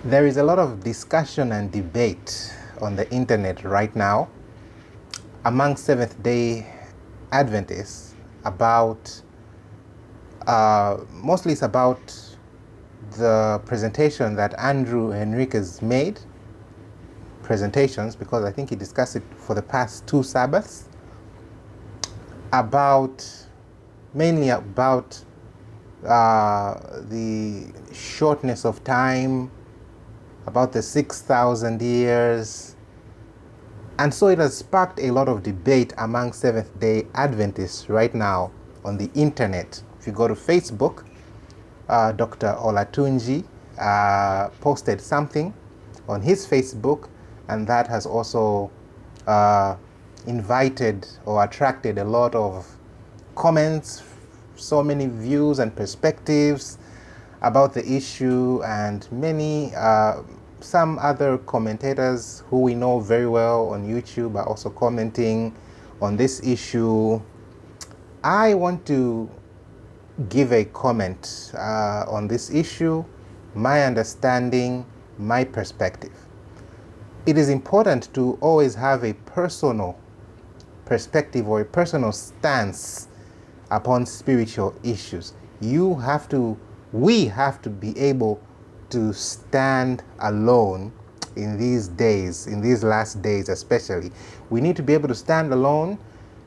There is a lot of discussion and debate on the internet right now among Seventh-day Adventists about, mostly it's about the presentation that Andrew Henriquez made, presentations, because I think he discussed it for the past 2 Sabbaths, mainly about the shortness of time, about the 6,000 years. And so it has sparked a lot of debate among Seventh-day Adventists right now on the internet. If you go to Facebook, Dr. Olatunji posted something on his Facebook, and that has also invited or attracted a lot of comments, so many views and perspectives about the issue, and some other commentators who we know very well on YouTube are also commenting on this issue. I want to give a comment on this issue, my understanding, my perspective. It is important to always have a personal perspective or a personal stance upon spiritual issues. We have to be able to stand alone in these days, in these last days especially. We need to be able to stand alone,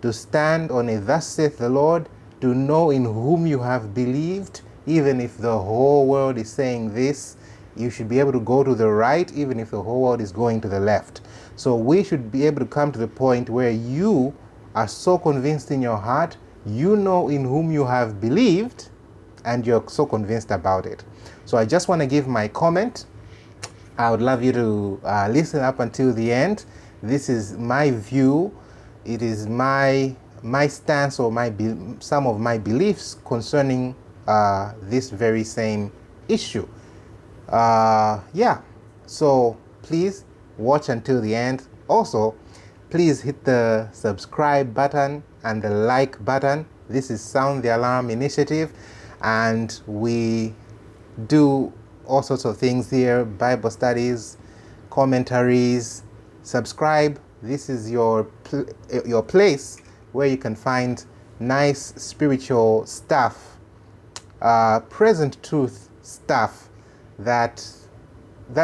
to stand on a thus saith the Lord, to know in whom you have believed. Even if the whole world is saying this, you should be able to go to the right, even if the whole world is going to the left. So we should be able to come to the point where you are so convinced in your heart, you know in whom you have believed, and you're so convinced about it. So I just want to give my comment. I would love you to listen up until the end. This is my view. It is my stance or some of my beliefs concerning this very same issue. Yeah, so please watch until the end. Also, please hit the subscribe button and the like button. This is Sound the Alarm Initiative, and we do all sorts of things here: Bible studies, commentaries. Subscribe. This is your place where you can find nice spiritual stuff, present truth stuff that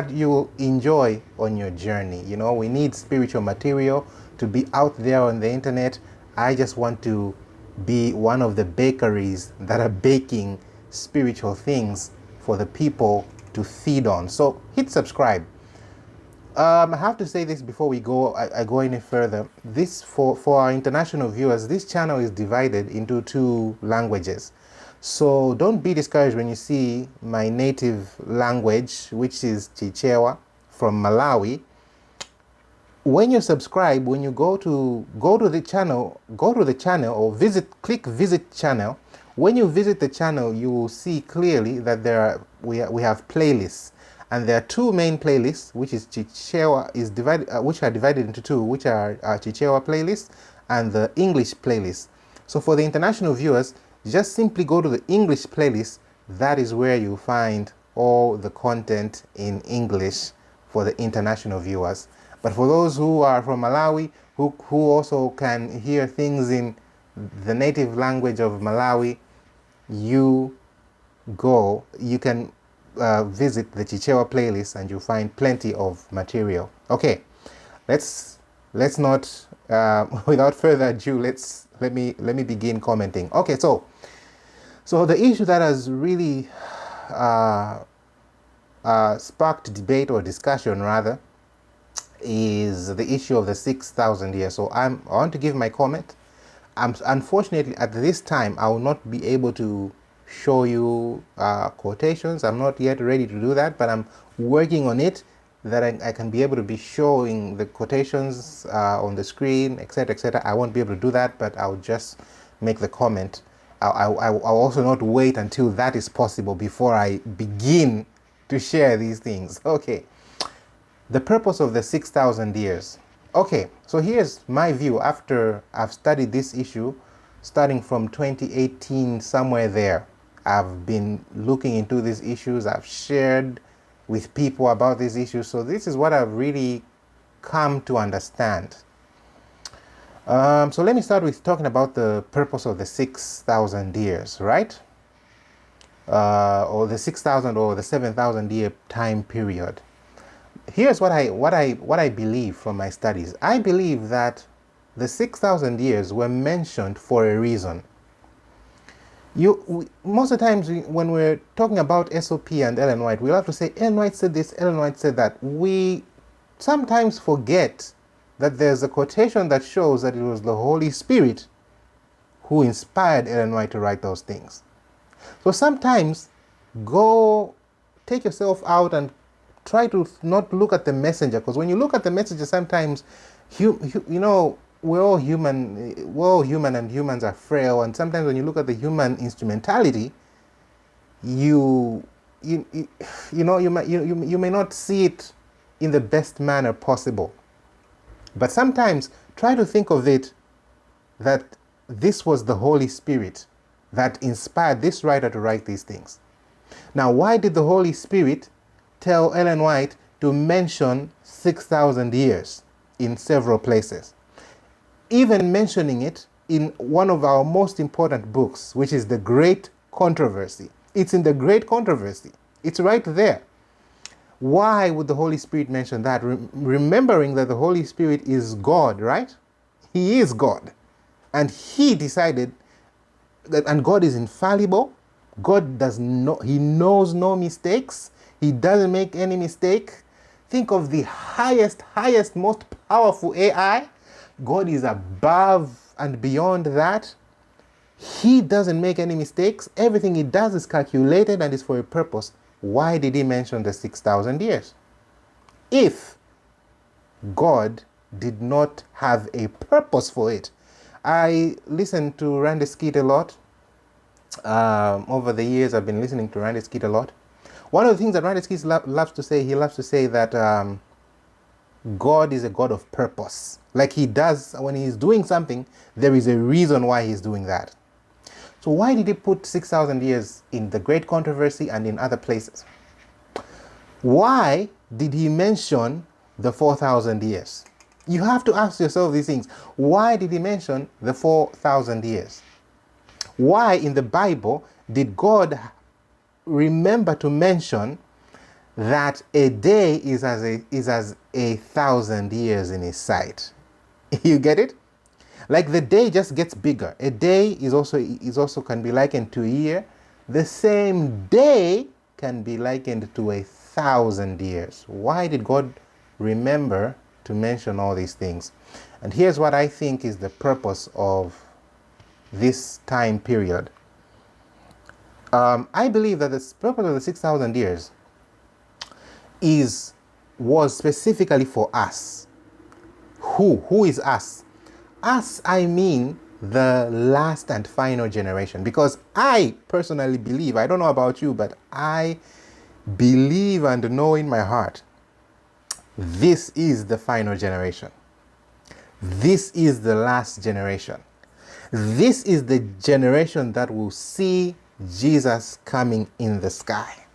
you enjoy on your journey. You know, we need spiritual material to be out there on the internet. I just want to be one of the bakeries that are baking spiritual things for the people to feed on. So hit subscribe. I have to say this before we go. I go any further. This for our international viewers. This channel is divided into 2 languages. So don't be discouraged when you see my native language, which is Chichewa from Malawi. When you subscribe, when you go to the channel or click visit channel. When you visit the channel, you will see clearly that we have playlists, and there are 2 main playlists, which is Chichewa which are divided into 2, which are Chichewa playlists and the English playlist. So for the international viewers, just simply go to the English playlist. That is where you find all the content in English for the international viewers. But for those who are from Malawi, who also can hear things in the native language of Malawi, you can visit the Chichewa playlist and you'll find plenty of material. Okay, let's not without further ado, let me begin commenting. Okay, so the issue that has really sparked debate or discussion rather is the issue of the 6,000 years. So I want to give my comment. Unfortunately, at this time, I will not be able to show you quotations. I'm not yet ready to do that, but I'm working on it, that I can be able to be showing the quotations on the screen, etc., etc. I won't be able to do that, but I'll just make the comment. I'll also not wait until that is possible before I begin to share these things. Okay. The purpose of the 6,000 years. Okay, so here's my view after I've studied this issue starting from 2018, somewhere there. I've been looking into these issues. I've shared with people about these issues. So this is what I've really come to understand. So let me start with talking about the purpose of the 6,000 years, right? Or the 6,000 or the 7,000 year time period. Here's what I believe from my studies. I believe that the 6,000 years were mentioned for a reason. Most of the times when we're talking about SOP and Ellen White, we'll have to say Ellen White said this, Ellen White said that. We sometimes forget that there's a quotation that shows that it was the Holy Spirit who inspired Ellen White to write those things. So sometimes go take yourself out and try to not look at the messenger, because when you look at the messenger, sometimes we're all human and humans are frail, and sometimes when you look at the human instrumentality, you may not see it in the best manner possible. But sometimes try to think of it that this was the Holy Spirit that inspired this writer to write these things. Now, why did the Holy Spirit tell Ellen White to mention 6,000 years in several places? Even mentioning it in one of our most important books, which is The Great Controversy. It's in The Great Controversy. It's right there. Why would the Holy Spirit mention that? Remembering that the Holy Spirit is God, right? He is God. And he decided that, and God is infallible. God he knows no mistakes. He doesn't make any mistake. Think of the highest, most powerful AI. God is above and beyond that. He doesn't make any mistakes. Everything he does is calculated and is for a purpose. Why did he mention the 6,000 years? If God did not have a purpose for it. I listen to Randy Skeet a lot. Over the years, I've been listening to Randy Skeet a lot. One of the things that Randy Skeet loves to say, he loves to say that God is a God of purpose. Like he does, when he's doing something, there is a reason why he's doing that. So why did he put 6,000 years in The Great Controversy and in other places? Why did he mention the 4,000 years? You have to ask yourself these things. Why did he mention the 4,000 years? Why in the Bible did God remember to mention that a day is as 1,000 years in his sight? You get it? Like the day just gets bigger. A day is also can be likened to a year. The same day can be likened to 1,000 years. Why did God remember to mention all these things? And here's what I think is the purpose of this time period. I believe that the purpose of the 6,000 years was specifically for us. Who is us? Us, I mean the last and final generation. Because I personally believe, I don't know about you, but I believe and know in my heart, this is the final generation. This is the last generation. This is the generation that will see Jesus coming in the sky.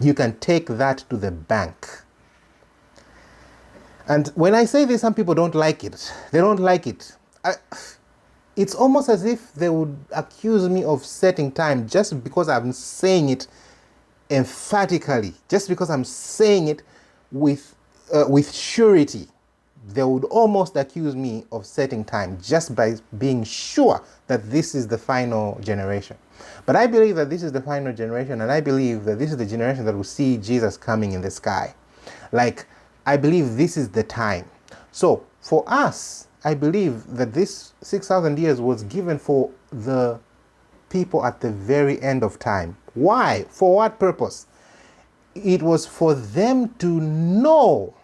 You can take that to the bank. And when I say this, some people don't like it. They don't like it. It's almost as if they would accuse me of setting time just because I'm saying it emphatically, just because I'm saying it with surety. They would almost accuse me of setting time just by being sure that this is the final generation. But I believe that this is the final generation, and I believe that this is the generation that will see Jesus coming in the sky. Like, I believe this is the time. So, for us, I believe that this 6,000 years was given for the people at the very end of time. Why? For what purpose? It was for them to know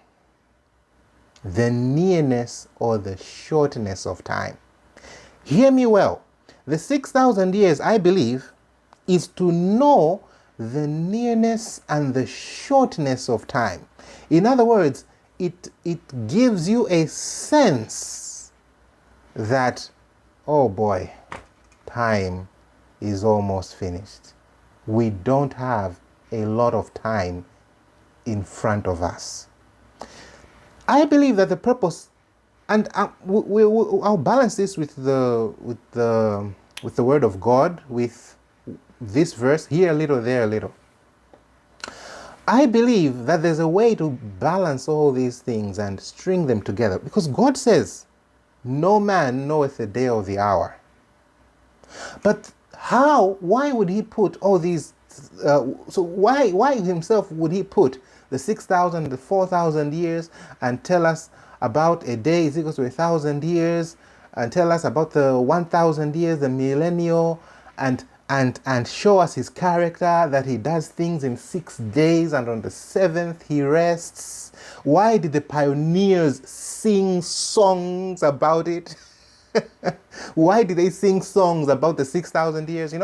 the nearness or the shortness of time. Hear me well. The 6,000 years, I believe, is to know the nearness and the shortness of time. In other words, it gives you a sense that, oh boy, time is almost finished. We don't have a lot of time in front of us. I believe that the purpose, and I'll balance this with the Word of God, with this verse, here a little, there a little. I believe that there's a way to balance all these things and string them together, because God says, no man knoweth the day or the hour. But why would he put all these, so why himself would he put the 6,000, the 4,000 years, and tell us about a day is equal to 1,000 years, and tell us about the 1,000 years, the millennial, and show us his character, that he does things in 6 days, and on the 7th he rests? Why did the pioneers sing songs about it? Why did they sing songs about the 6,000 years,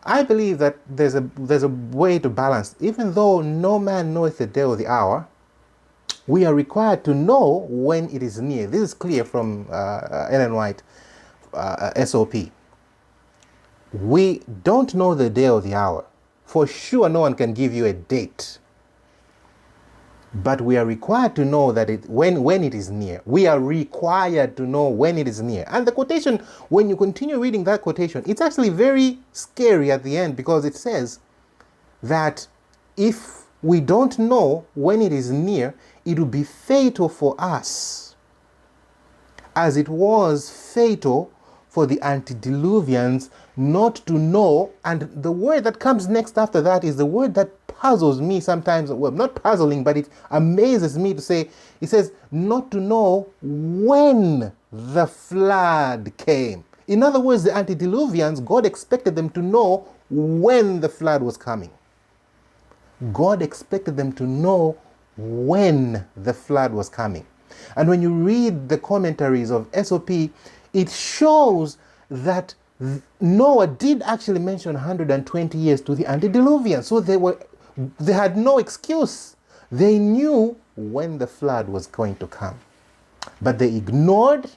I believe that there's a way to balance. Even though no man knoweth the day or the hour, we are required to know when it is near. This is clear from Ellen White, SOP. We don't know the day or the hour. For sure, no one can give you a date. But we are required to know that when it is near. We are required to know when it is near. And the quotation, when you continue reading that quotation, it's actually very scary at the end, because it says that if we don't know when it is near, it will be fatal for us, as it was fatal for the antediluvians not to know. And the word that comes next after that is the word that puzzles me sometimes. Well, not puzzling, but it amazes me to say. It says, not to know when the flood came. In other words, the antediluvians, God expected them to know when the flood was coming. God expected them to know when the flood was coming. And when you read the commentaries of SOP, it shows that Noah did actually mention 120 years to the antediluvians. So they had no excuse. They knew when the flood was going to come. But they ignored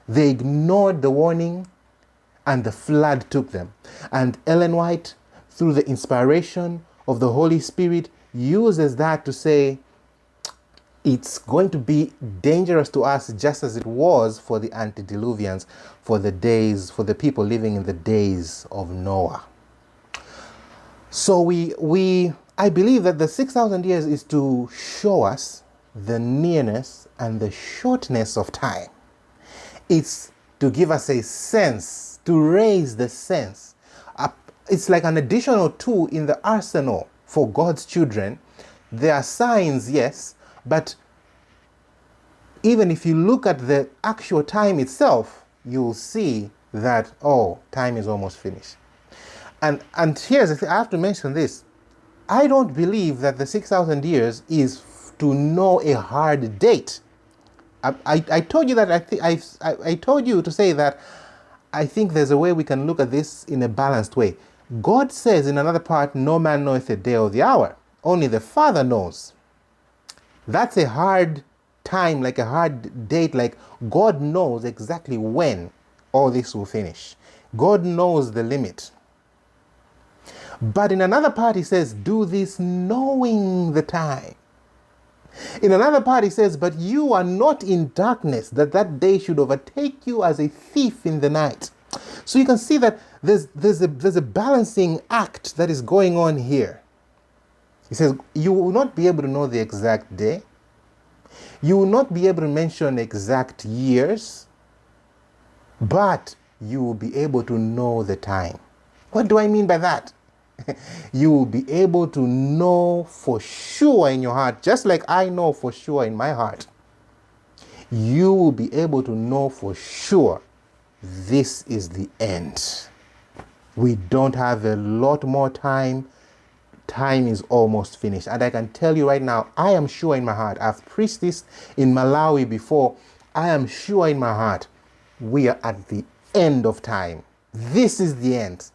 the warning, and the flood took them. And Ellen White, through the inspiration of the Holy Spirit, uses that to say it's going to be dangerous to us, just as it was for the antediluvians, for the people living in the days of Noah. So I believe that the 6,000 years is to show us the nearness and the shortness of time. It's to give us a sense, to raise the sense. It's like an additional tool in the arsenal for God's children. There are signs, yes, but even if you look at the actual time itself, you'll see that, time is almost finished. And here's the thing, I have to mention this. I don't believe that the 6,000 years is to know a hard date. I told you that I told you to say that I think there's a way we can look at this in a balanced way. God says in another part, no man knoweth the day or the hour. Only the Father knows. That's a hard time, like a hard date, like God knows exactly when all this will finish. God knows the limit. But in another part, he says, do this knowing the time. In another part, he says, but you are not in darkness, that day should overtake you as a thief in the night. So you can see that there's a balancing act that is going on here. He says, you will not be able to know the exact day. You will not be able to mention exact years, but you will be able to know the time. What do I mean by that? You will be able to know for sure in your heart, just like I know for sure in my heart. You will be able to know for sure this is the end. We don't have a lot more time. Time is almost finished. And I can tell you right now, I am sure in my heart, I've preached this in Malawi before, I am sure in my heart, we are at the end of time. This is the end.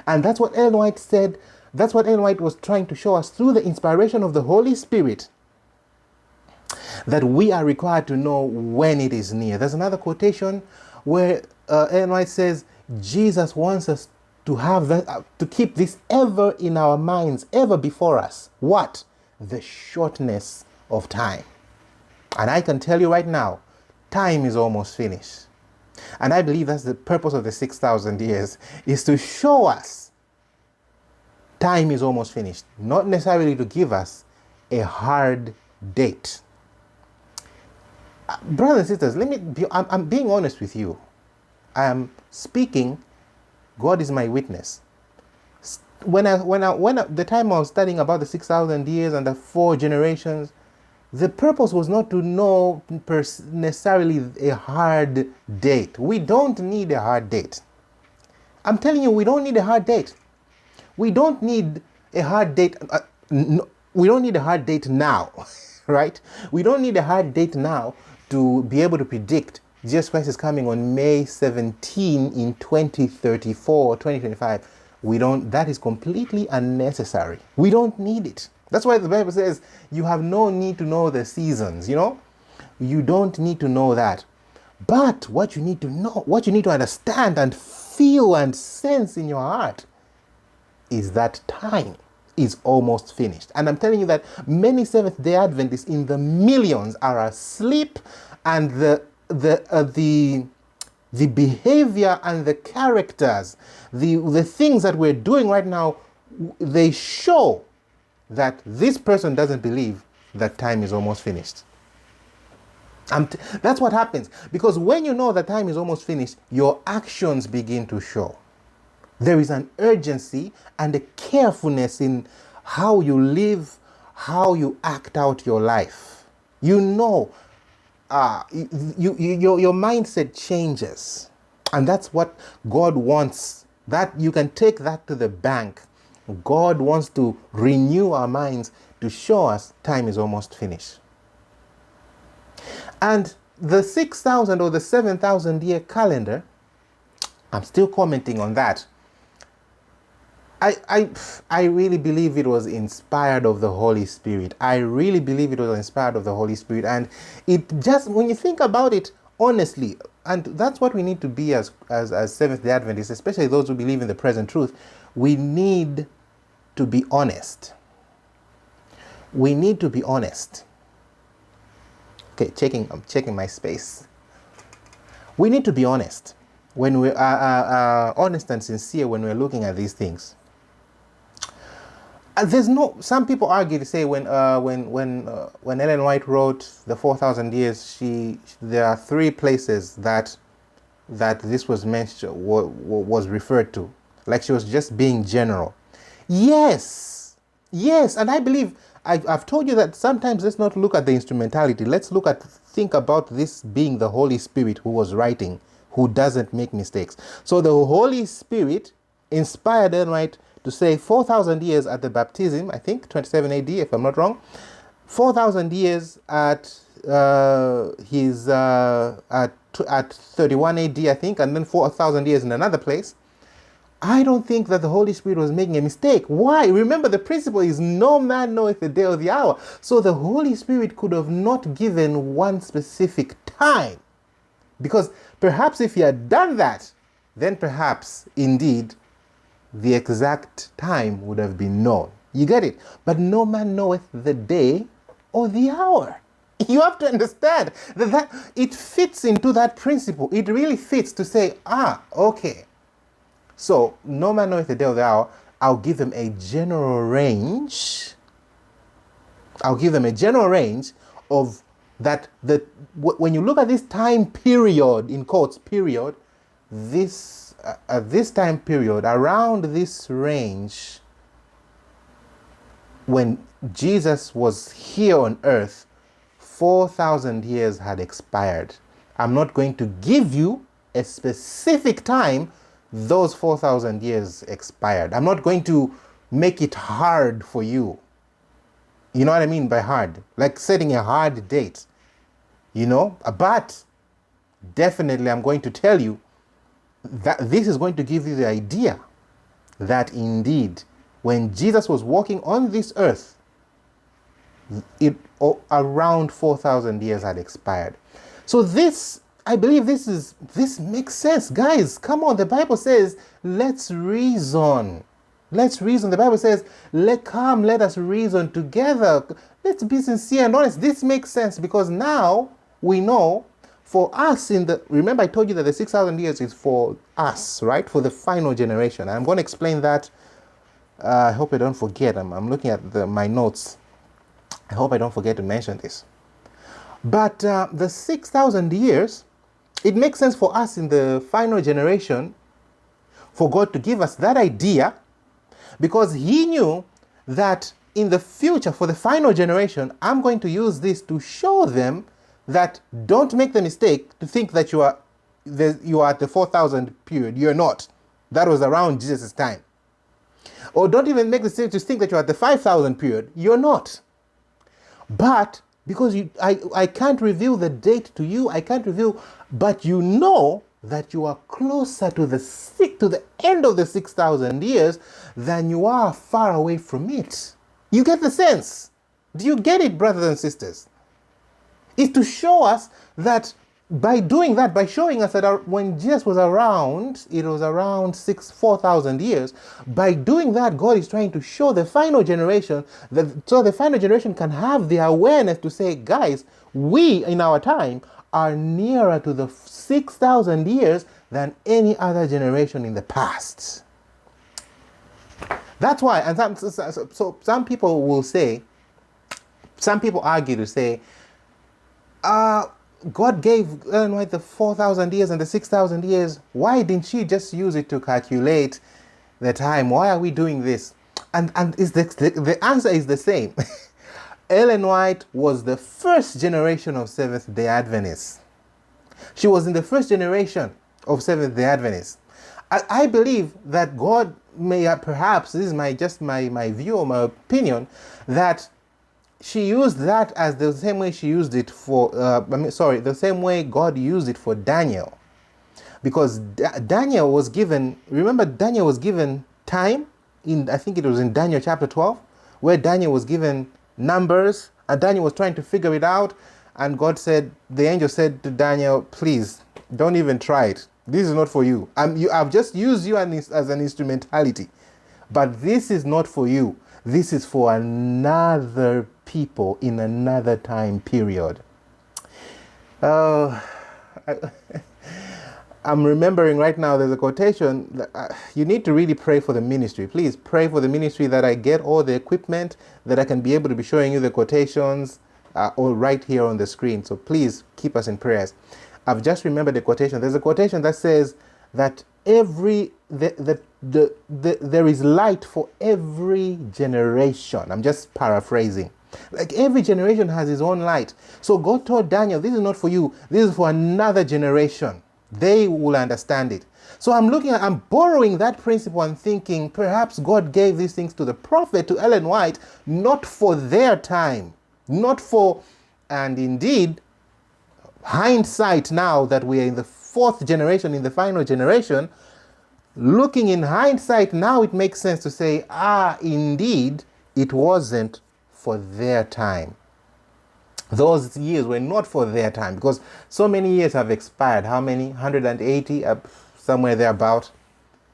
And that's what Ellen White said. That's what Ellen White was trying to show us through the inspiration of the Holy Spirit, that we are required to know when it is near. There's another quotation where Ellen White says, Jesus wants us to have that, to keep this ever in our minds, ever before us. What? The shortness of time. And I can tell you right now, time is almost finished. And I believe that's the purpose of the 6,000 years, is to show us time is almost finished. Not necessarily to give us a hard date. Brothers and sisters, I'm being honest with you. I am speaking, God is my witness. When the time I was studying about the 6,000 years and the 4 generations, the purpose was not to know necessarily a hard date. We don't need a hard date. I'm telling you, we don't need a hard date. We don't need a hard date. We don't need a hard date now, right? We don't need a hard date now to be able to predict Jesus Christ is coming on May 17 in 2034 or 2025. That is completely unnecessary. We don't need it. That's why the Bible says you have no need to know the seasons, You don't need to know that. But what you need to know, what you need to understand and feel and sense in your heart is that time is almost finished. And I'm telling you that many Seventh-day Adventists in the millions are asleep, and the behavior and the characters, the things that we're doing right now, they show that this person doesn't believe that time is almost finished. That's what happens. Because when you know that time is almost finished, your actions begin to show. There is an urgency and a carefulness in how you live, how you act out your life. Your mindset changes. And that's what God wants. That you can take that to the bank. God wants to renew our minds to show us time is almost finished. And the 6,000 or the 7,000 year calendar, I'm still commenting on that. I really believe it was inspired of the Holy Spirit. I really believe it was inspired of the Holy Spirit. And it just, when you think about it honestly, and that's what we need to be as Seventh-day Adventists, especially those who believe in the present truth, we need to be honest. We need to be honest. Okay, I'm checking my space. We need to be honest. When we are honest and sincere when we're looking at these things. Some people argue to say when Ellen White wrote the 4,000 years, there are 3 places that this was mentioned, was referred to, like she was just being general. Yes, and I believe I've told you that sometimes let's not look at the instrumentality. Let's think about this being the Holy Spirit who was writing, who doesn't make mistakes. So the Holy Spirit inspired Ellen White to say 4,000 years at the baptism, I think 27 AD, if I'm not wrong, 4,000 years at 31 AD, I think, and then 4,000 years in another place. I don't think that the Holy Spirit was making a mistake. Why? Remember, the principle is no man knoweth the day or the hour. So the Holy Spirit could have not given one specific time. Because perhaps if he had done that, then perhaps indeed the exact time would have been known. You get it? But no man knoweth the day or the hour. You have to understand that it fits into that principle. It really fits to say, okay. So, no man knoweth the day or the hour. I'll give them a general range. Of that. When you look at this time period, in quotes, period, this time period, around this range, when Jesus was here on earth, 4,000 years had expired. I'm not going to give you a specific time those 4,000 years expired. I'm not going to make it hard for you. You know what I mean by hard? Like setting a hard date. But definitely I'm going to tell you that this is going to give you the idea that indeed when Jesus was walking on this earth, around 4,000 years had expired. So this I believe this makes sense. Guys, come on. The Bible says, let's reason. Let's reason. The Bible says, let us reason together. Let's be sincere and honest. This makes sense because now we know for us remember I told you that the 6,000 years is for us, right? For the final generation. I'm going to explain that. I hope I don't forget. I'm looking at my notes. I hope I don't forget to mention this. But the 6,000 years, it makes sense for us in the final generation for God to give us that idea because he knew that in the future, for the final generation, I'm going to use this to show them that don't make the mistake to think that you are at the 4,000 period. You're not. That was around Jesus' time. Or don't even make the mistake to think that you're at the 5,000 period. You're not. But because I can't reveal the date to you, I can't reveal, but you know that you are closer to the end of the 6,000 years than you are far away from it. You get the sense? Do you get it, brothers and sisters? It's to show us that by doing that, by showing us that when Jesus was around, it was around 4,000 years. By doing that, God is trying to show the final generation so the final generation can have the awareness to say, guys, we in our time are nearer to the 6,000 years than any other generation in the past. That's why, and some people will say, some people argue to say, God gave Ellen White the 4,000 years and the 6,000 years. Why didn't she just use it to calculate the time? Why are we doing this? And is the answer is the same. Ellen White was the first generation of Seventh-day Adventists. She was in the first generation of Seventh-day Adventists. I believe that God may perhaps, this is my view or my opinion, that she used that as the same way she used it for, the same way God used it for Daniel. Because Daniel was given, remember Daniel was given time, I think it was in Daniel chapter 12, where Daniel was given numbers, and Daniel was trying to figure it out, and the angel said to Daniel, please, don't even try it. This is not for you. I've just used you as an instrumentality, but this is not for you. This is for another people in another time period. I'm remembering right now there's a quotation that, you need to really pray for the ministry. Please pray for the ministry that I get all the equipment that I can be able to be showing you the quotations all right here on the screen. So please keep us in prayers. I've just remembered the quotation. There's a quotation that says that there is light for every generation. I'm just paraphrasing. Like every generation has its own light. So God told Daniel, this is not for you. This is for another generation. They will understand it. So I'm borrowing that principle and thinking perhaps God gave these things to the prophet, to Ellen White, not for their time, and indeed, hindsight now that we are in the fourth generation, in the final generation, looking in hindsight now it makes sense to say, indeed, it wasn't for their time. Those years were not for their time because so many years have expired. How many? 180? Somewhere thereabout.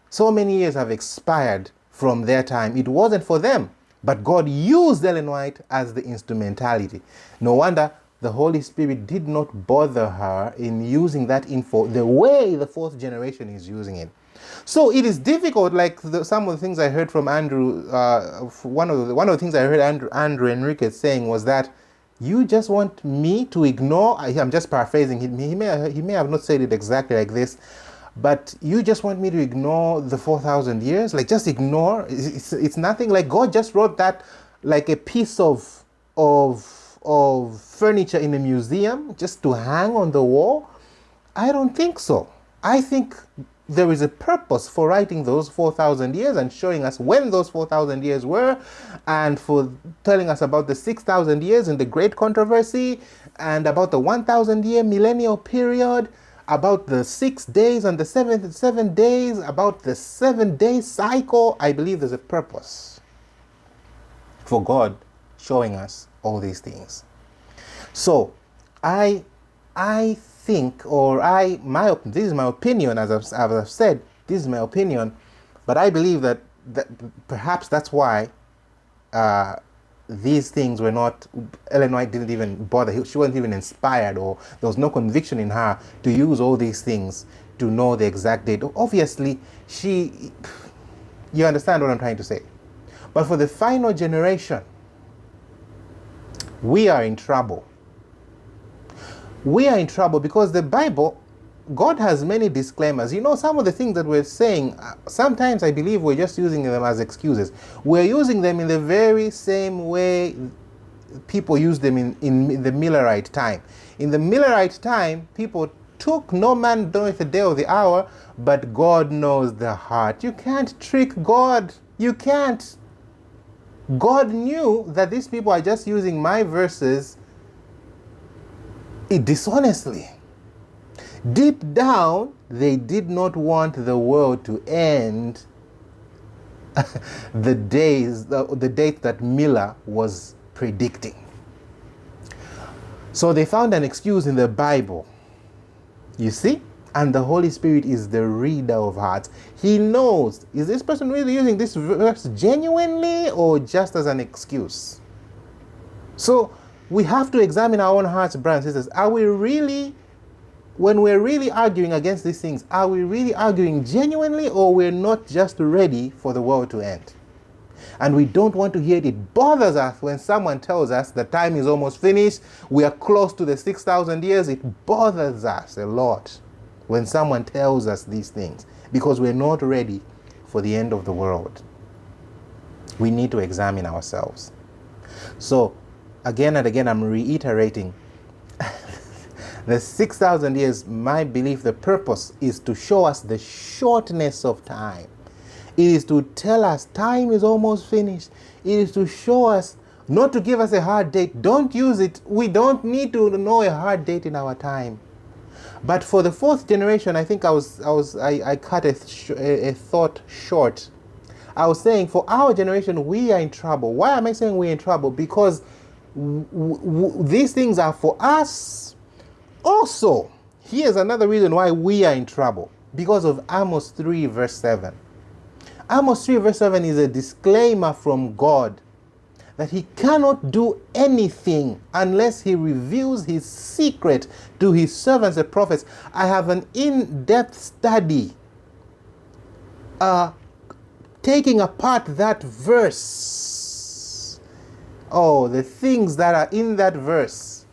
So many years have expired from their time. It wasn't for them. But God used Ellen White as the instrumentality. No wonder the Holy Spirit did not bother her in using that info the way the fourth generation is using it. So it is difficult, like some of the things I heard from Andrew, one of the things I heard Andrew Enriquez saying was that you just want me to ignore, I'm just paraphrasing, he may have not said it exactly like this, but you just want me to ignore the 4,000 years, like just ignore, it's nothing, like God just wrote that like a piece of furniture in a museum just to hang on the wall. I don't think so. I think there is a purpose for writing those 4,000 years and showing us when those 4,000 years were, and for telling us about the 6,000 years in the Great Controversy, and about the 1,000-year millennial period, about the 6 days and the 7 days, about the 7-day cycle. I believe there's a purpose for God showing us all these things. So I think, or this is my opinion, as I've said, this is my opinion, but I believe that perhaps that's why these things were not, Ellen White didn't even bother. She wasn't even inspired, or there was no conviction in her to use all these things to know the exact date. Obviously, you understand what I'm trying to say. But for the final generation, we are in trouble. We are in trouble because the Bible, God has many disclaimers. You know, some of the things that we're saying, sometimes I believe we're just using them as excuses. We're using them in the very same way people used them in the Millerite time. In the Millerite time, people took, no man knoweth the day or the hour, but God knows the heart. You can't trick God. You can't. God knew that these people are just using my verses dishonestly. Deep down, they did not want the world to end the date that Miller was predicting. So they found an excuse in the Bible. You see? And the Holy Spirit is the reader of hearts. He knows, is this person really using this verse genuinely or just as an excuse? So we have to examine our own hearts, brothers and sisters. Are we really, when we're really arguing against these things, are we really arguing genuinely, or we're not just ready for the world to end? And we don't want to hear it. It bothers us when someone tells us the time is almost finished, we are close to the 6,000 years. It bothers us a lot when someone tells us these things, because we're not ready for the end of the world. We need to examine ourselves. So, again and again, I'm reiterating, the 6,000 years, my belief, the purpose is to show us the shortness of time. It is to tell us time is almost finished. It is to show us, not to give us a hard date. Don't use it. We don't need to know a hard date in our time. But for the fourth generation, I think I cut a thought short. I was saying, for our generation, we are in trouble. Why am I saying we're in trouble? Because these things are for us. Also, here's another reason why we are in trouble. Because of Amos 3 verse 7. Amos 3 verse 7 is a disclaimer from God that he cannot do anything unless he reveals his secret to his servants, the prophets. I have an in-depth study taking apart that verse. Oh, the things that are in that verse.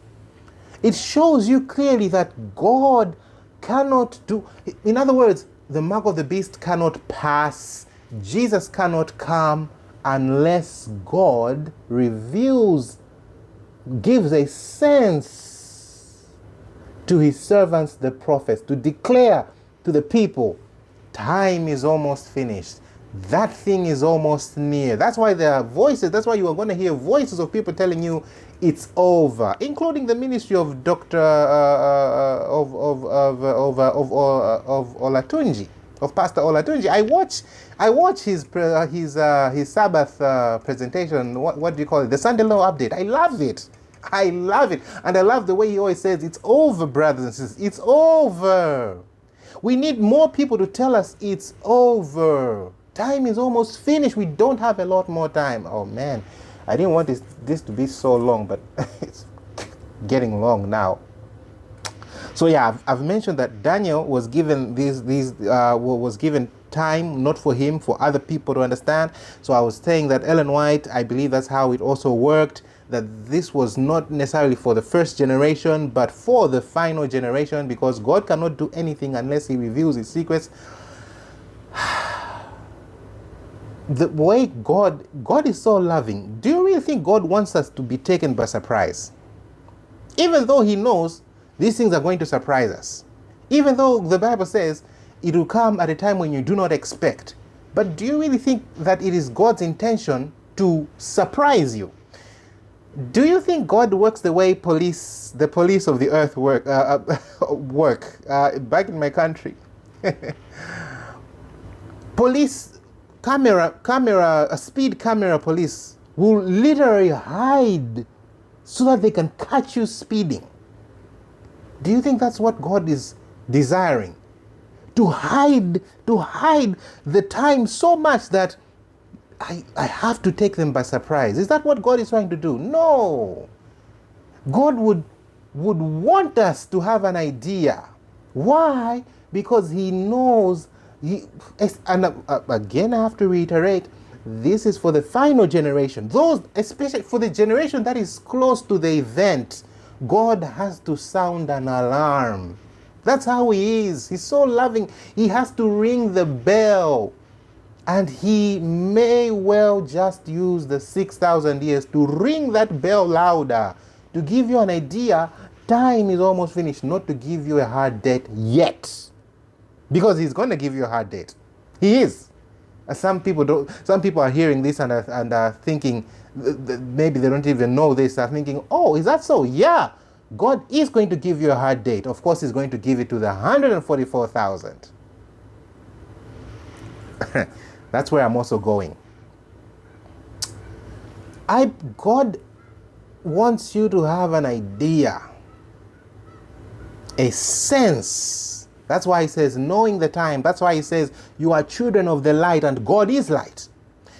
It shows you clearly that God cannot do, in other words, the mark of the beast cannot pass. Jesus cannot come unless God reveals, gives a sense to his servants, the prophets, to declare to the people, time is almost finished. That thing is almost near. That's why there are voices. That's why you are going to hear voices of people telling you it's over, including the ministry of Dr. Olatunji, of Pastor Olatunji. I watch his Sabbath presentation. What do you call it? The Sunday Law Update. I love it. I love it, and I love the way he always says, "It's over, brothers and sisters. It's over." We need more people to tell us it's over. Time is almost finished. We don't have a lot more time. Oh man, I didn't want this to be so long, but it's getting long now. So yeah, I've mentioned that Daniel was given was given time, not for him, for other people to understand. So I was saying that Ellen White, I believe that's how it also worked, that this was not necessarily for the first generation, but for the final generation, because God cannot do anything unless he reveals his secrets. The way God is so loving. Do you really think God wants us to be taken by surprise? Even though he knows these things are going to surprise us. Even though the Bible says it will come at a time when you do not expect. But do you really think that it is God's intention to surprise you? Do you think God works the way the police of the earth work? Back in my country, speed camera police will literally hide so that they can catch you speeding. Do you think that's what God is desiring? To hide the time so much that I have to take them by surprise. Is that what God is trying to do? No. God would want us to have an idea. Why? Because he knows, again I have to reiterate, this is for the final generation. Those, especially for the generation that is close to the event, God has to sound an alarm. That's how he is. He's so loving. He has to ring the bell. And he may well just use the 6,000 years to ring that bell louder, to give you an idea, time is almost finished, not to give you a hard date yet. Because he's going to give you a hard date. He is. Some people are hearing this and are thinking, maybe they don't even know this, are thinking, oh, is that so? Yeah, God is going to give you a hard date. Of course, he's going to give it to the 144,000. That's where I'm also going. God wants you to have an idea, a sense. That's why he says, knowing the time. That's why he says, you are children of the light and God is light.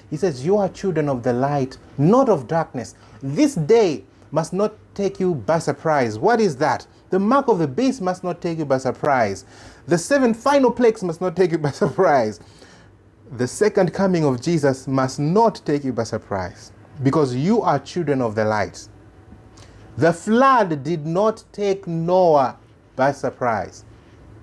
He says, you are children of the light, not of darkness. This day must not take you by surprise. What is that? The mark of the beast must not take you by surprise. The 7 final plagues must not take you by surprise. The second coming of Jesus must not take you by surprise, because you are children of the light. The flood did not take Noah by surprise.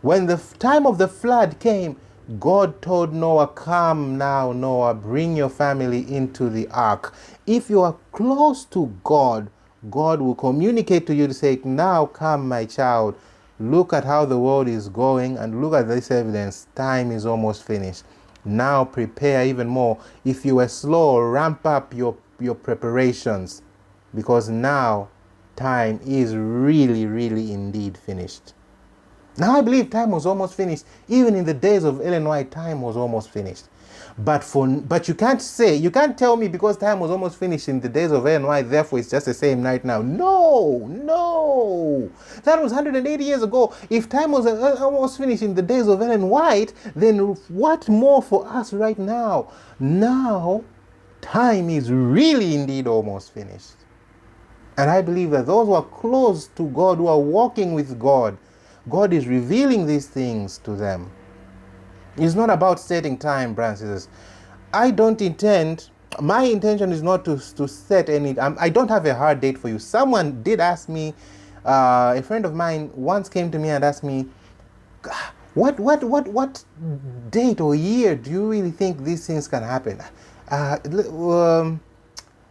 When the time of the flood came, God told Noah, come now, Noah, bring your family into the ark. If you are close to God, God will communicate to you to say, now come, my child, look at how the world is going and look at this evidence. Time is almost finished. Now prepare even more. If you were slow, ramp up your preparations, because now time is really, really indeed finished. Now I believe time was almost finished. Even in the days of Ellen White, time was almost finished. But you can't tell me because time was almost finished in the days of Ellen White, therefore it's just the same right now. No. That was 180 years ago. If time was almost finished in the days of Ellen White, then what more for us right now? Now, time is really indeed almost finished. And I believe that those who are close to God, who are walking with God, God is revealing these things to them. It's not about setting time, brothers and sisters. My intention is not to set any, I don't have a hard date for you. Someone did ask me, a friend of mine once came to me and asked me, what date or year do you really think these things can happen?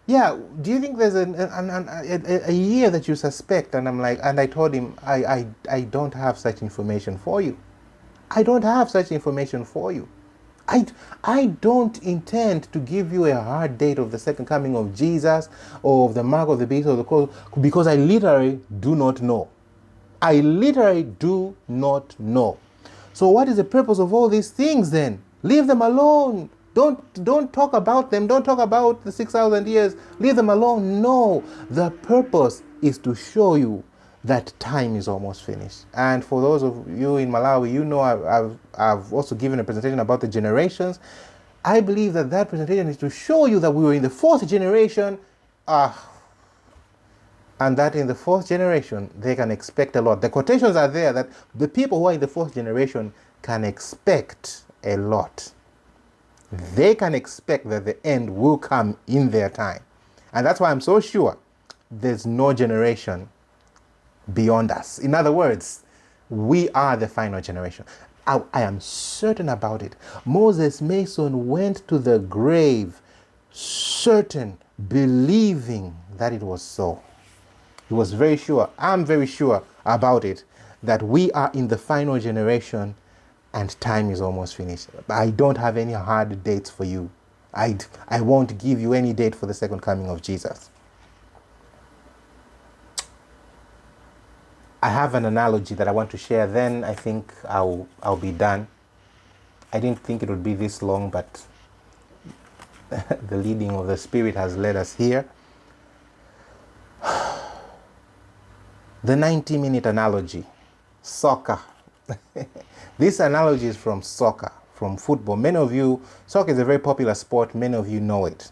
Yeah, do you think there's a year that you suspect? And I'm like, and I told him, I don't have such information for you. I don't have such information for you. I don't intend to give you a hard date of the second coming of Jesus or of the mark of the beast or the cross, because I literally do not know. I literally do not know. So what is the purpose of all these things then? Leave them alone. Don't talk about them. Don't talk about the 6,000 years. Leave them alone. No, the purpose is to show you that time is almost finished. And for those of you in Malawi, you know I've also given a presentation about the generations. I believe that presentation is to show you that we were in the 4th generation, and that in the 4th generation they can expect a lot. The quotations are there that the people who are in the 4th generation can expect a lot. They can expect that the end will come in their time. And that's why I'm so sure there's no generation beyond us. In other words, we are the final generation. I am certain about it. MosesMason went to the grave certain, believing that it was so. He was very sure, I'm very sure about it, that we are in the final generation and time is almost finished. I don't have any hard dates for you. I won't give you any date for the second coming of Jesus. I have an analogy that I want to share, then I think I'll be done. I didn't think it would be this long, but the leading of the Spirit has led us here. The 90-minute analogy. Soccer. This analogy is from soccer, from football. Many of you, soccer is a very popular sport. Many of you know it.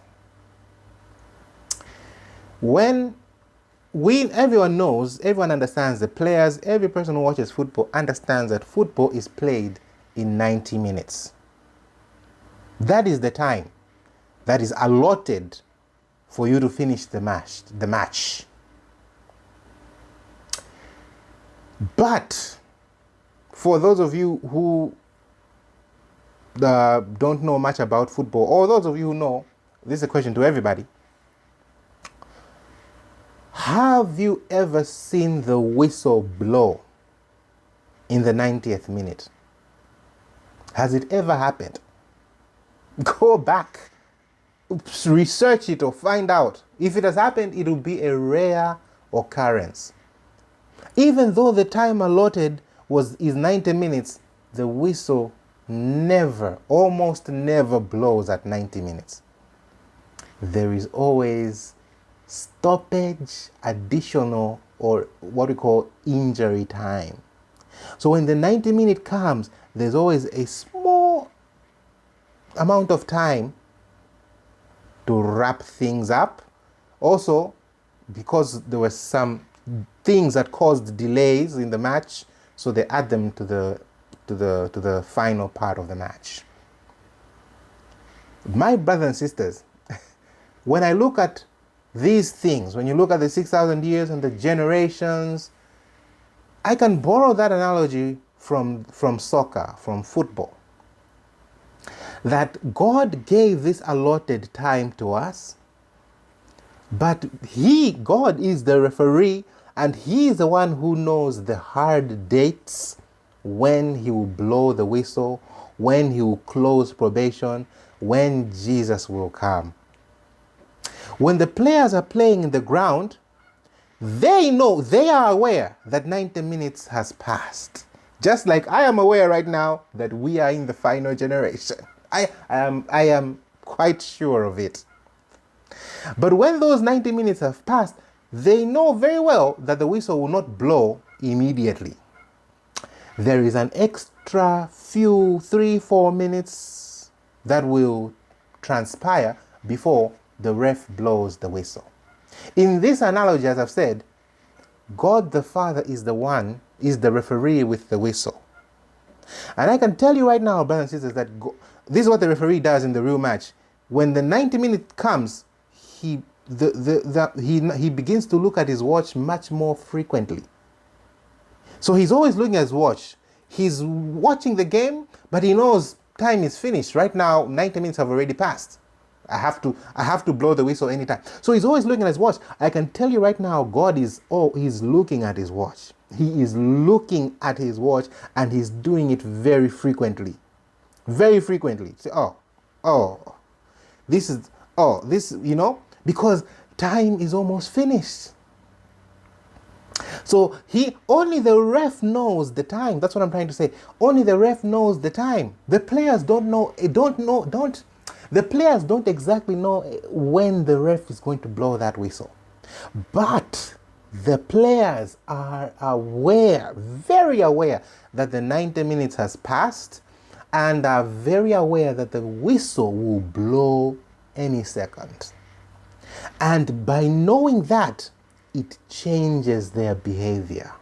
Everyone knows, everyone understands, the players, every person who watches football understands that football is played in 90 minutes. That is the time that is allotted for you to finish the match. But for those of you who don't know much about football, or those of you who know, this is a question to everybody. Have you ever seen the whistle blow in the 90th minute? Has it ever happened? Go back, research it or find out. If it has happened, it will be a rare occurrence. Even though the time allotted is 90 minutes, the whistle almost never blows at 90 minutes. There is always stoppage, additional, or what we call injury time. So when the 90 minute comes, there's always a small amount of time to wrap things up. Also, because there were some things that caused delays in the match, so they add them to the final part of the match. My brothers and sisters, when I look at these things, when you look at the 6,000 years and the generations, I can borrow that analogy from soccer, from football. That God gave this allotted time to us, but God is the referee, and He is the one who knows the hard dates, when He will blow the whistle, when He will close probation, when Jesus will come. When the players are playing in the ground, they are aware that 90 minutes has passed. Just like I am aware right now that we are in the final generation. I am quite sure of it. But when those 90 minutes have passed, they know very well that the whistle will not blow immediately. There is an extra few 3-4 minutes that will transpire before the ref blows the whistle. In this analogy, as I've said, God the Father is the referee with the whistle. And I can tell you right now, brothers and sisters, that this is what the referee does in the real match. When the 90 minute comes, he begins to look at his watch much more frequently. So he's always looking at his watch. He's watching the game, but he knows time is finished. Right now, 90 minutes have already passed. I have to blow the whistle anytime. So he's always looking at his watch. I can tell you right now, God he's looking at his watch. He is looking at his watch, and he's doing it very frequently. Very frequently. Say, because time is almost finished. So only the ref knows the time. That's what I'm trying to say. Only the ref knows the time. The players the players don't exactly know when the ref is going to blow that whistle. But the players are aware, very aware, that the 90 minutes has passed, and are very aware that the whistle will blow any second. And by knowing that, it changes their behavior.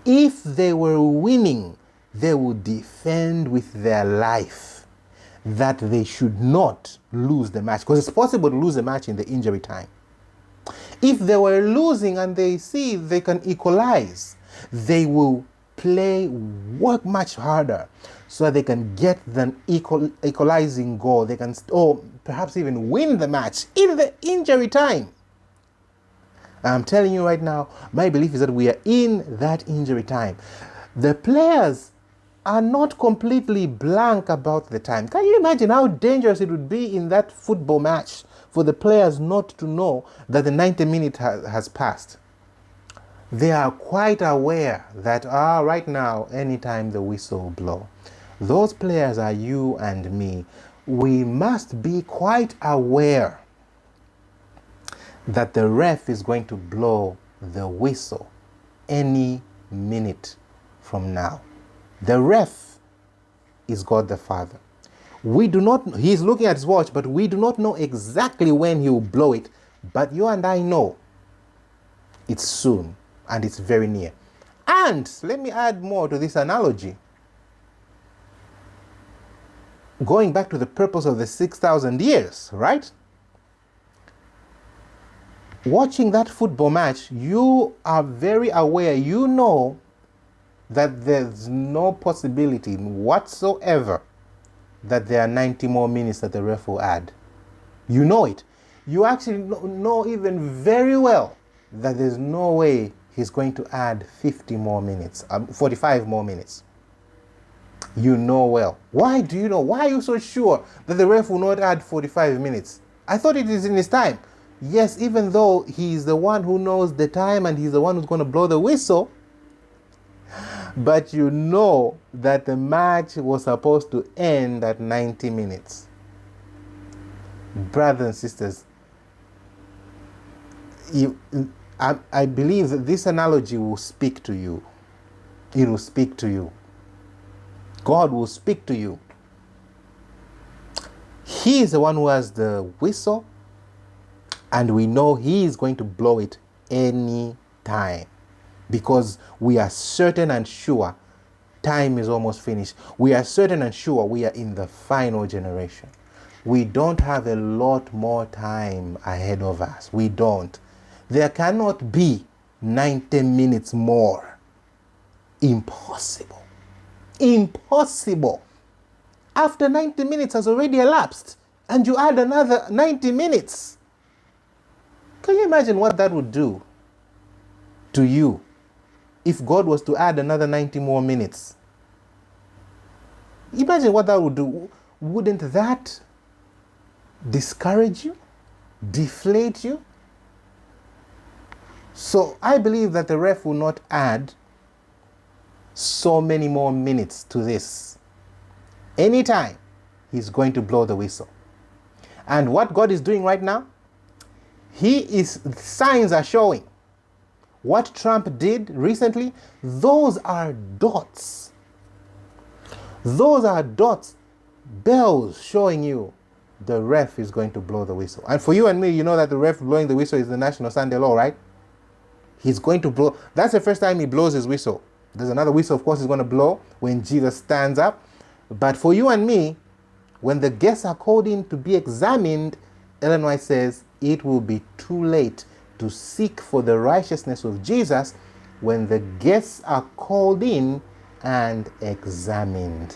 If they were winning, they would defend with their life that they should not lose the match, because it's possible to lose the match in the injury time. If they were losing and they see they can equalize, they will work much harder so that they can get the equalizing goal. They can, or perhaps even win the match in the injury time. I'm telling you right now, my belief is that we are in that injury time. The players are not completely blank about the time. Can you imagine how dangerous it would be in that football match for the players not to know that the 90 minutes has passed? They are quite aware that right now, anytime the whistle blows. Those players are you and me. We must be quite aware that the ref is going to blow the whistle any minute from now. The ref is God the Father. We do not, he's looking at his watch, but we do not know exactly when he will blow it. But you and I know it's soon and it's very near. And let me add more to this analogy. Going back to the purpose of the 6,000 years, right? Watching that football match, you are very aware, you know that there's no possibility whatsoever that there are 90 more minutes that the ref will add. You know it. You actually know even very well that there's no way he's going to add 50 more minutes, 45 more minutes. You know well. Why do you know? Why are you so sure that the ref will not add 45 minutes? I thought it is in his time. Yes, even though he's the one who knows the time and he's the one who's going to blow the whistle, but you know that the match was supposed to end at 90 minutes. Brothers and sisters, I believe that this analogy will speak to you. It will speak to you. God will speak to you. He is the one who has the whistle, and we know he is going to blow it any time, because we are certain and sure time is almost finished. We are certain and sure we are in the final generation. We don't have a lot more time ahead of us. We don't. There cannot be 90 minutes more. Impossible. Impossible. After 90 minutes has already elapsed, and you add another 90 minutes. Can you imagine what that would do to you if God was to add another 90 more minutes? Imagine what that would do. Wouldn't that discourage you? Deflate you? So I believe that the ref will not add so many more minutes to this. Anytime he's going to blow the whistle. And what God is doing right now, signs are showing. What Trump did recently, those are dots. Those are dots, bells showing you the ref is going to blow the whistle. And for you and me, you know that the ref blowing the whistle is the National Sunday Law, right? He's going to blow. That's the first time he blows his whistle. There's another whistle, of course, he's going to blow when Jesus stands up. But for you and me, when the guests are called in to be examined, Ellen White says it will be too late to seek for the righteousness of Jesus when the guests are called in and examined.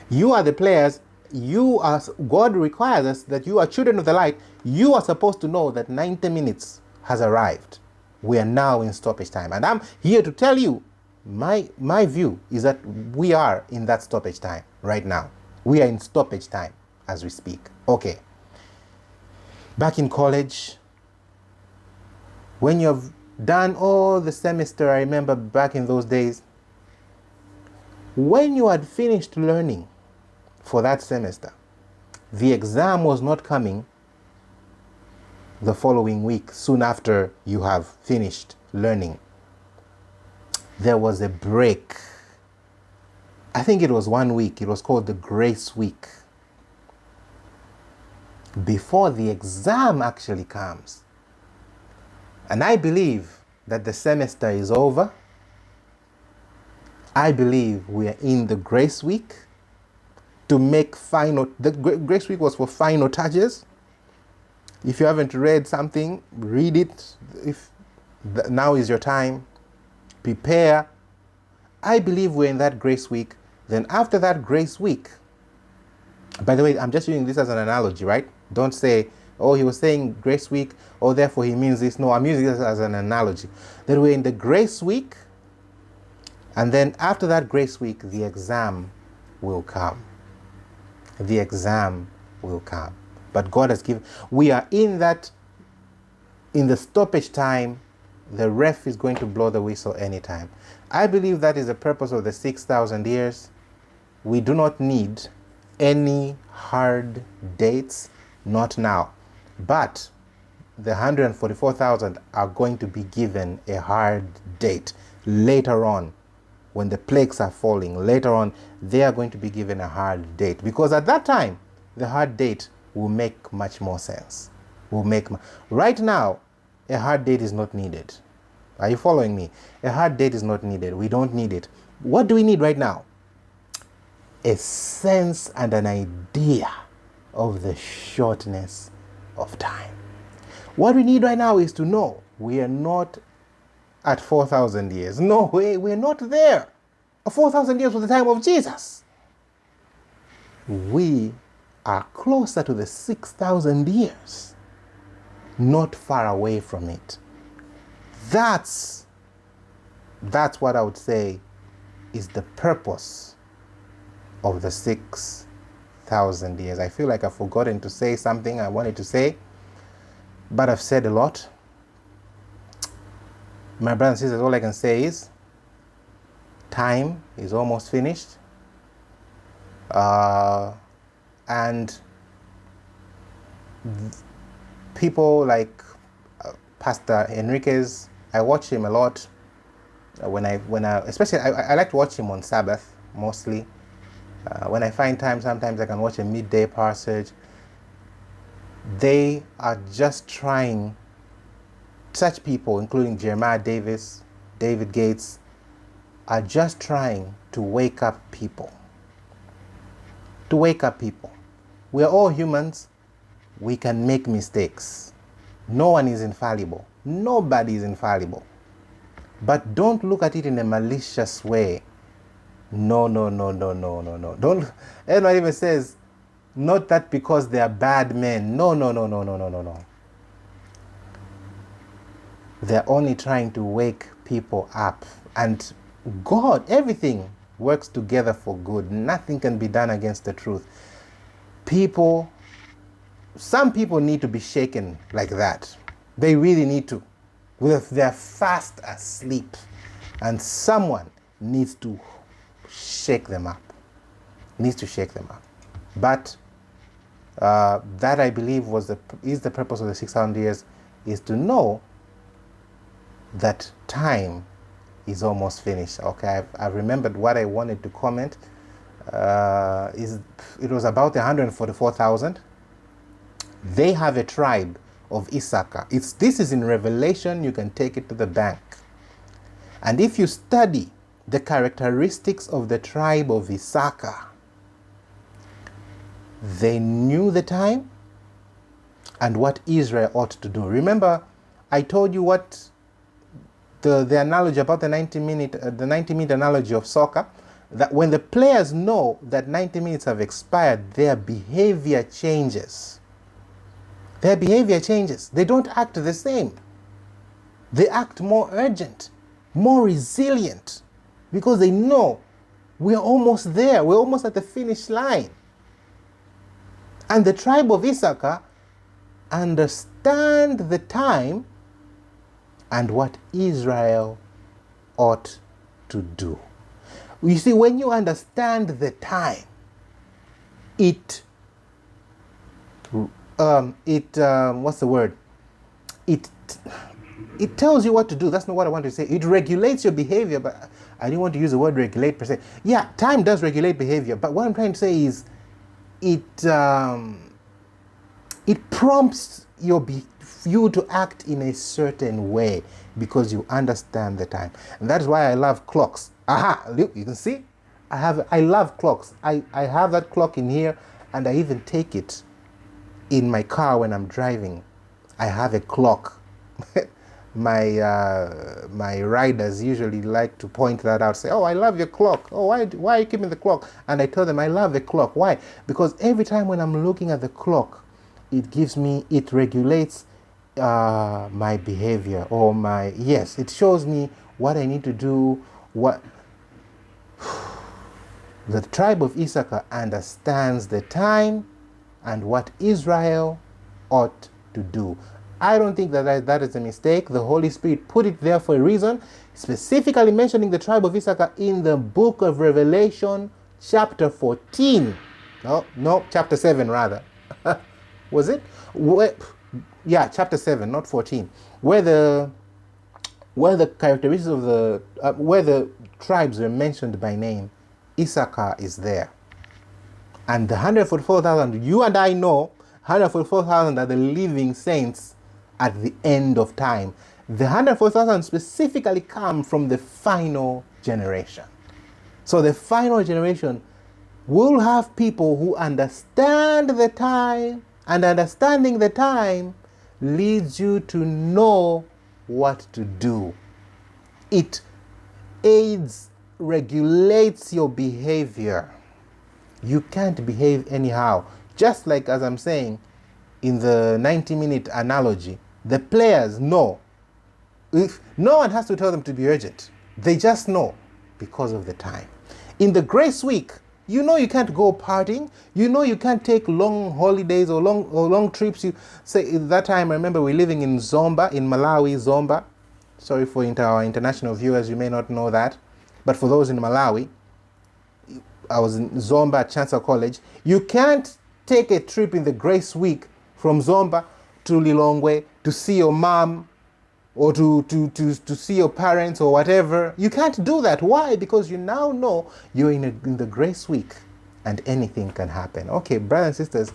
You are the players. God requires us that you are children of the light. You are supposed to know that 90 minutes has arrived. We are now in stoppage time. And I'm here to tell you, my view is that we are in that stoppage time right now. We are in stoppage time as we speak. Okay. Back in college, when you've done all the semester, I remember back in those days, when you had finished learning for that semester, the exam was not coming the following week, soon after you have finished learning. There was a break. I think it was 1 week. It was called the Grace Week. Before the exam actually comes. And I believe that the semester is over. I believe we are in the Grace Week to make final. The Grace Week was for final touches. If you haven't read something, read it. Now is your time. Prepare. I believe we're in that Grace Week. Then after that Grace Week, by the way, I'm just using this as an analogy, right? Don't say, oh, he was saying Grace Week, oh, therefore he means this. No, I'm using this as an analogy. Then we're in the Grace Week, and then after that Grace Week, the exam will come. The exam will come. But God has given, we are in the stoppage time. The ref is going to blow the whistle anytime. I believe that is the purpose of the 6,000 years. We do not need any hard dates, not now. But the 144,000 are going to be given a hard date later on. When the plagues are falling, later on, they are going to be given a hard date. Because at that time, the hard date will make much more sense. Right now, a hard date is not needed. Are you following me? A hard date is not needed. We don't need it. What do we need right now? A sense and an idea of the shortness of time. What we need right now is to know we are not at 4,000 years. No way, we're not there. 4,000 years was the time of Jesus. We are closer to the 6,000 years, not far away from it. That's what I would say is the purpose of the 6,000 years. I feel like I've forgotten to say something I wanted to say, but I've said a lot. My brothers and sisters, all I can say is time is almost finished. And people like Pastor Enriquez, I watch him a lot. Especially I like to watch him on Sabbath mostly. When I find time, sometimes I can watch a midday passage. They are just trying, such people, including JeremiahDavis, DavidGates, are just trying to wake up people. To wake up people. We are all humans. We can make mistakes. No one is infallible. Nobody is infallible. But don't look at it in a malicious way. No. Don't. Everyone even says, not that because they are bad men. No. They're only trying to wake people up. And God, everything works together for good. Nothing can be done against the truth. Some people need to be shaken like that. They really need to. They're fast asleep. And someone needs to shake them up. But that, I believe, is the purpose of the 600 years, is to know that time is almost finished. Okay, I've remembered what I wanted to comment. It was about 144,000. They have a tribe of Issachar. This is in Revelation. You can take it to the bank. And if you study the characteristics of the tribe of Issachar, they knew the time and what Israel ought to do. Remember, I told you what the analogy about the 90-minute analogy of soccer, that when the players know that 90 minutes have expired, their behavior changes. They don't act the same. They act more urgent, more resilient, because they know we're almost there. We're almost at the finish line. And the tribe of Issachar understand the time and what Israel ought to do. You see, when you understand the time, it tells you what to do. That's not what I want to say. It regulates your behavior, but I didn't want to use the word regulate per se. Yeah, time does regulate behavior, but what I'm trying to say is it prompts you to act in a certain way because you understand the time. And that is why I love clocks. Aha, look, you can see? I love clocks. I have that clock in here, and I even take it in my car when I'm driving. I have a clock. My riders usually like to point that out, say, oh, I love your clock. Oh, why are you keeping the clock? And I tell them I love the clock. Why? Because every time when I'm looking at the clock, it regulates my behavior, or it shows me what I need to do. The tribe of Issachar understands the time and what Israel ought to do. I don't think that is a mistake. The Holy Spirit put it there for a reason, specifically mentioning the tribe of Issachar in the book of Revelation, chapter 14. No, chapter 7 rather. Was it? yeah, chapter 7, not 14, where the characteristics of where the tribes were mentioned by name, Issachar is there. And the 144,000, you and I know 144,000 are the living saints at the end of time. The 144,000 specifically come from the final generation. So the final generation will have people who understand the time, and understanding the time leads you to know what to do. It aids, regulates your behavior. You can't behave anyhow. Just like, as I'm saying, in the 90-minute analogy, the players know. If no one has to tell them to be urgent. They just know because of the time. In the grace week, you know you can't go partying. You know you can't take long holidays or long trips. You say at that time, I remember we're living in Zomba, in Malawi, Zomba. Sorry for our international viewers, you may not know that. But for those in Malawi, I was in Zomba at Chancellor College. You can't take a trip in the grace week from Zomba to Lilongwe to see your mom or to see your parents or whatever. You can't do that. Why? Because you now know you're in the grace week and anything can happen. Okay, brothers and sisters,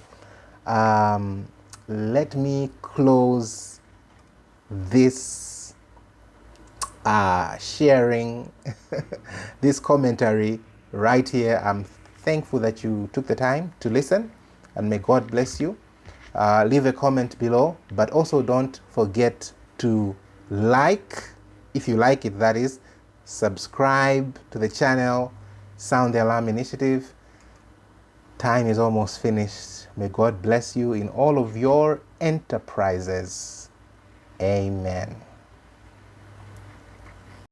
let me close this sharing, this commentary right here. I'm thankful that you took the time to listen, and may God bless you. Leave a comment below, but also don't forget to like, if you like it, that is, subscribe to the channel, sound the alarm initiative. Time is almost finished. May God bless you in all of your enterprises. Amen.